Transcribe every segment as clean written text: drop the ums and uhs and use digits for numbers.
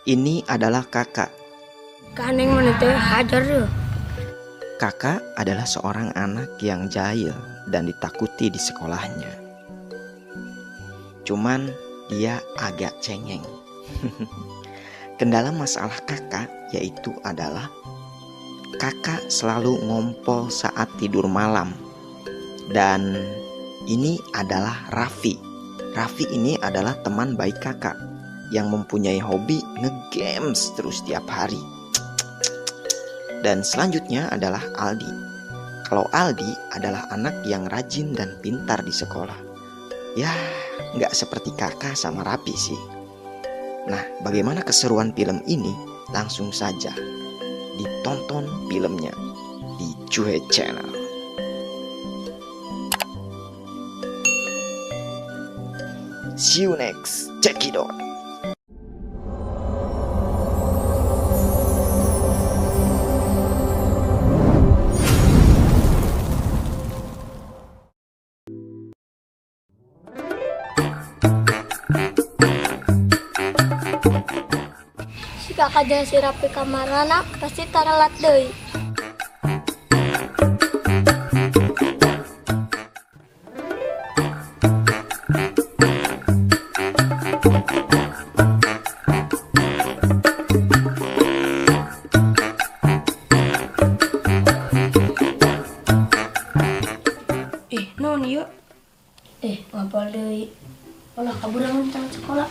Ini adalah kakak. Kaneng mana teh hajar tuh. Kakak adalah seorang anak yang jahil dan ditakuti di sekolahnya. Cuman dia agak cengeng. Kendala masalah kakak yaitu adalah kakak selalu ngompol saat tidur malam. Dan ini adalah Raffi. Raffi ini adalah teman baik kakak yang mempunyai hobi ngegames terus tiap hari. Dan selanjutnya adalah Aldi. Kalau Aldi adalah anak yang rajin dan pintar di sekolah. Ya, nggak seperti kakak sama Raffi sih. Nah, bagaimana keseruan film ini? Langsung saja ditonton filmnya di Cuhe Channel. See you next. Check it out. Si kakak jeung si Rapi kamarana pasti taralat deui. Naon ieu? Ngompol deui. Ulah kaburangan tang sekolah.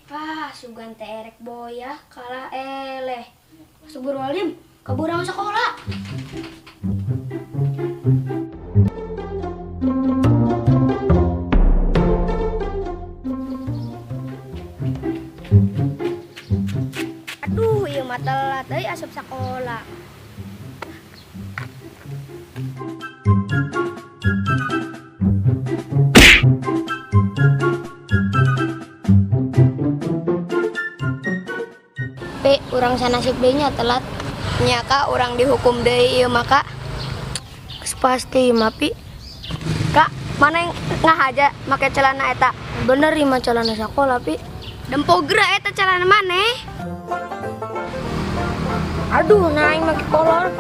Ah, sugan teh erek boyah kalah eleh. Astagfirullahaladzim, kaburangan sekolah. Aduh, ieu mah telat euy asup sakola. Pe, urang sanasib deui nya telat. Nya ka urang dihukum deui ieu mah ka. Geus pasti mah pi. Kak, mana yang ngahaja make celana eta? Bener ieu mah celana sakola pi. Dempo geura eta celana maneh. Aduh, nah aing make kolor.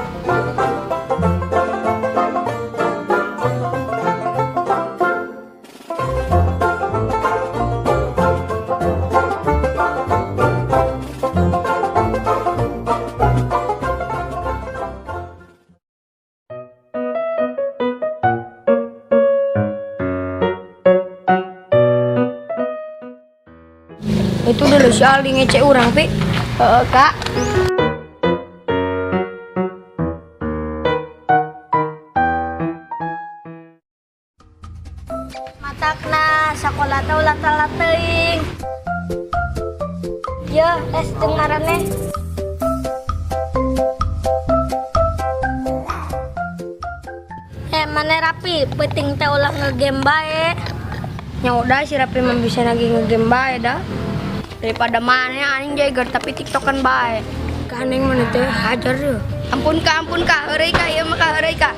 Itu dulu si Aldi ngecek urang, Pi. Heeh, Kak. Matakna sakola teh ulah telat teuing. Yeuh, es jeung maraneh. Maneh Rapi, peuting teh ulah ngegame bae. Nya udah si Rapi mah bisa lagi ngegame bae dah. Daripada maneh anjing jager tapi tiktokan bae. Kaneng maneh teh hajar deh. Ampun ka, heureuy ka ieu mah ka heureuy ka.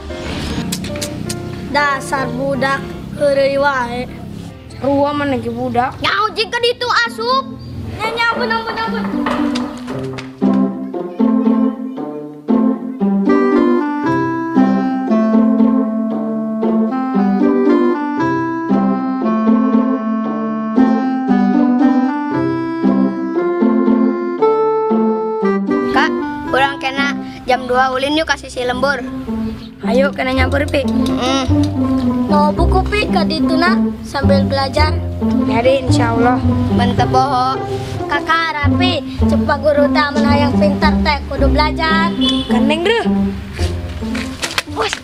Dasar budak heureuy wae. Sarua maneh ge budak. Nyaho jeung ka ditu asup. Nya ampun ampun ampun. Kak, urang kena jam 2 ulin yuk kasih si lembur. Ayo kena nyamper pi. Mau buku pi ka dituna sambil belajar. Jadi insyaallah. Mantep boho. Kakak Rapi, cepat guru taman hayang pintar teh kudu belajar. Gandeng deh. Bos.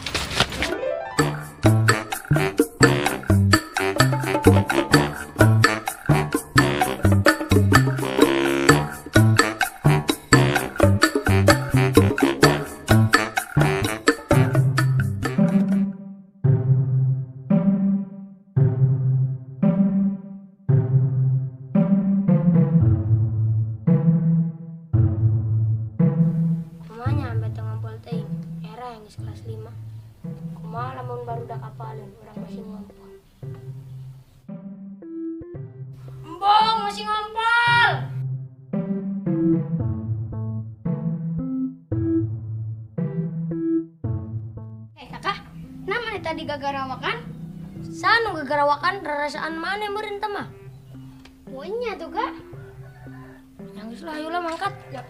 Kumaha lamun barudak apaleun urang masih ngompol. Embung masih ngompol. Kakak, nah mana tadi gagarawakan? Sanu gagarawakan rarasaan mana meureun teh mah? Monya tuh kak. Nangis lah, ayolah mangkat. Ya.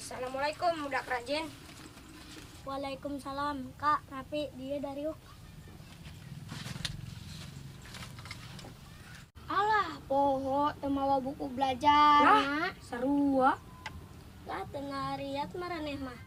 Assalamualaikum budak rajin. Waalaikumsalam kak Rapi, dia dari yuk. Alah poho teu mawa buku belajar. Lah sarua. Lah teu ngariat maraneh mah.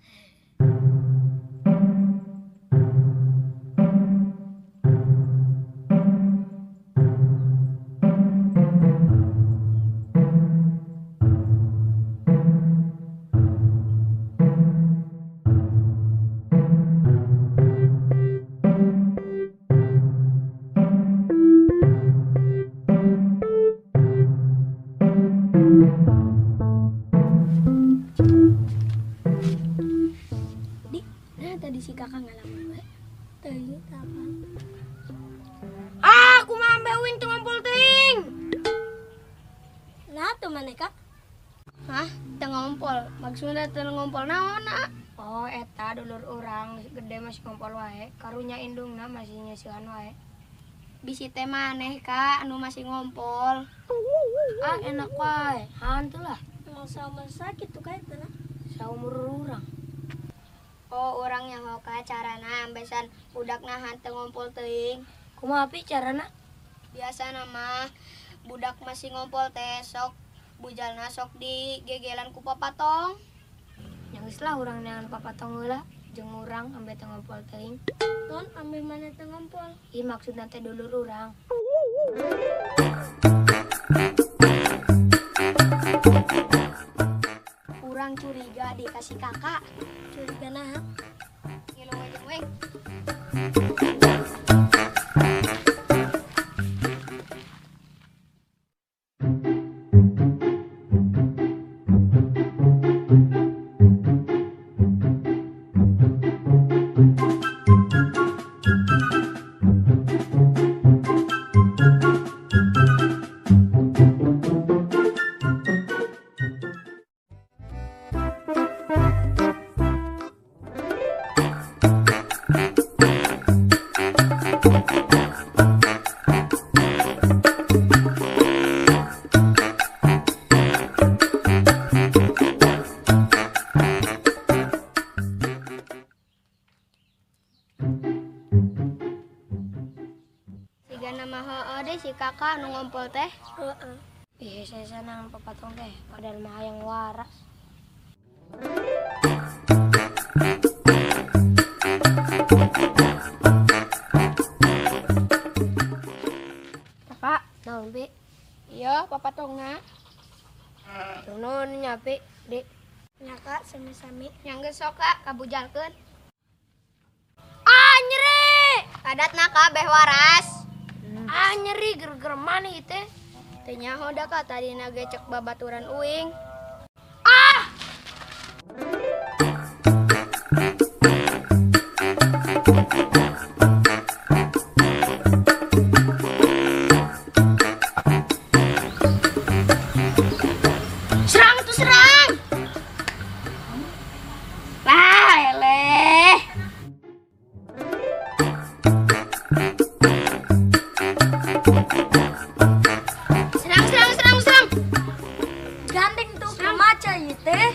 Di, nah tadi si kakak ngalamun we. Teuing apa? Ah, kumaha ambe uing teu ngompol teuing. Nah tuh maneh kak? Hah, teu ngompol. Maksudna teu ngompol naon, ah? Oh, eta dulur urang gede masih ngompol wae, karunya indungna masih nyeusihan wae. Bisi teh maneh kak anu masih ngompol. Ah, enak wae. Hantu lah. Masa sakit tuh kayak tanah. Saumur urang. Oh, urang yang hoka carana ambesan budak nahan teu ngompol teuing. Kumaha pi carana? Biasa nama budak masih ngompol teh sok bujalna sok di gegelan ku papatong. Yang geus lah urang neangan papatong heula jeung urang ambe teu ngompol teuing. Ton ambe mana teu ngompol? Ih maksudna teh dulur urang. Urang curiga dikasih kakak. Curiga nah. Ngilu we jeung weng. Siga nama heueuh deh si kakak nu ngompol teh. Heeh. Ih, saya senang papatong teh, padahal mah hayang waras. Kakak, Naon pi? Iya, papatongna. Nuhun nya pi, Dik. Nya kak, sami-sami. Nya geus sok kak, kabujalkeun. Ah, nyeri. Adatna kak beh waras. Ah, nyeri ger-ger mana ieu teh? Teu nyaho da kak tadina ge cek babaturan uing. Ah! Serang tuh serang. Lah, eleh. Atuh kumaha ieu teh?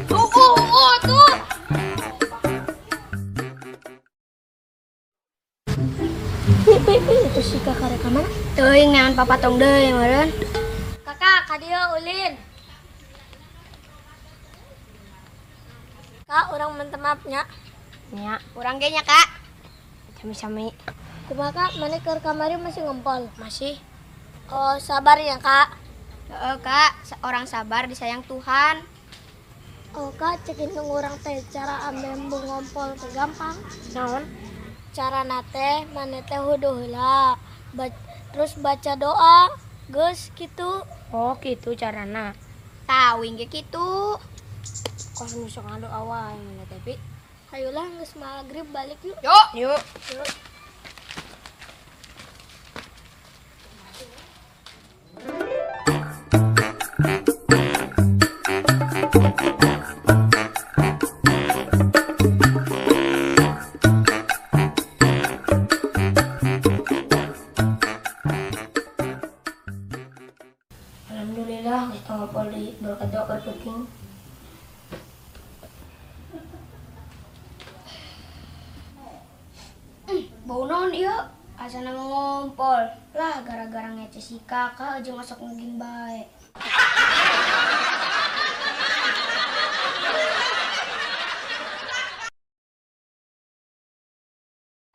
Tuh. Pi, itu si kakak rek ka mana? Teuing neangan papatong deui meureun. Kakak, ka dieu ulin. Kak, urang minta maaf nya. Nya, urang ge nya, Kak. Sami-sami. Kumaha Kak, maneh keur kamari masih ngompol? Masih. Oh, sabar ya, Kak. Heeh, Kak, orang sabar disayang Tuhan. Oh, Kak, cekin urang teh cara ambe embung ngompol teh gampang. Naon? Carana teh maneh teh wudu heula. Terus baca doa, geus kitu. Oh, kitu carana. Tah, uing ge kitu. Kos nu sok ngadoa wae maneh teh, Pi. Ayolah geus magrib balik yuk. Yuk. Yuk. Yuk. Alhamdulillah geus ngompol deui berkat doa penting. Bau naon ieu? Asana ngompol. Lah gara-gara ngece si kakak jeung masuk ngeging bae.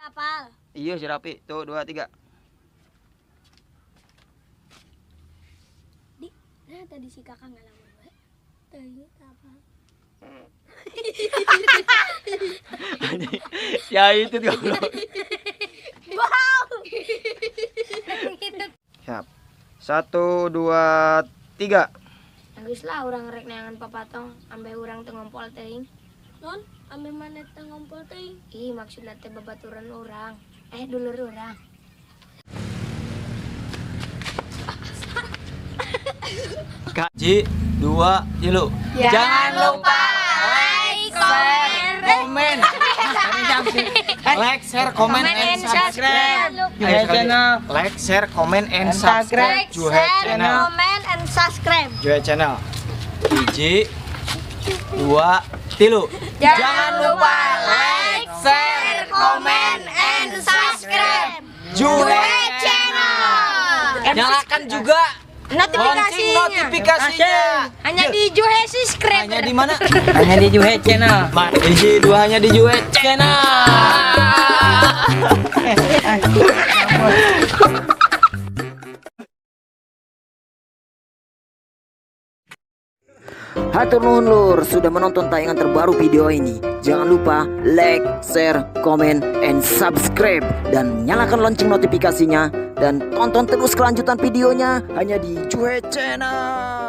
Apal. Iya si Rapi. Tuh 2 3. Di, nah tadi si kakak ngalamun bae. Teuing apa? Ya itu goblok. Wow. Siap. 1 2 3. Geus lah urang rek neangan papatong ambe urang teu ngompol teuing. Non, ambe maneh teu ngompol teuing. Ih, maksudna teh babaturan urang. Dulur urang. Kaji 2 3. Jangan lupa like, komen, like, share, comment, and subscribe. Juhe channel. Like, share, comment, and subscribe. Juhe channel. Comment and subscribe. Juhe channel. 1 2 3. Jangan lupa like, share, comment, and subscribe. Juhe Channel. Nyalakan juga Notifikasinya. Notifikasinya. Hanya di Juhe subscribe. Hanya di mana? Hanya di Juhe Channel. Hiji 2 hanya di Juhe Channel. Hatur nuhun lur sudah menonton tayangan terbaru video ini. Jangan lupa like, share, comment, and subscribe. Dan nyalakan lonceng notifikasinya. Dan tonton terus kelanjutan videonya hanya di Juhe Channel.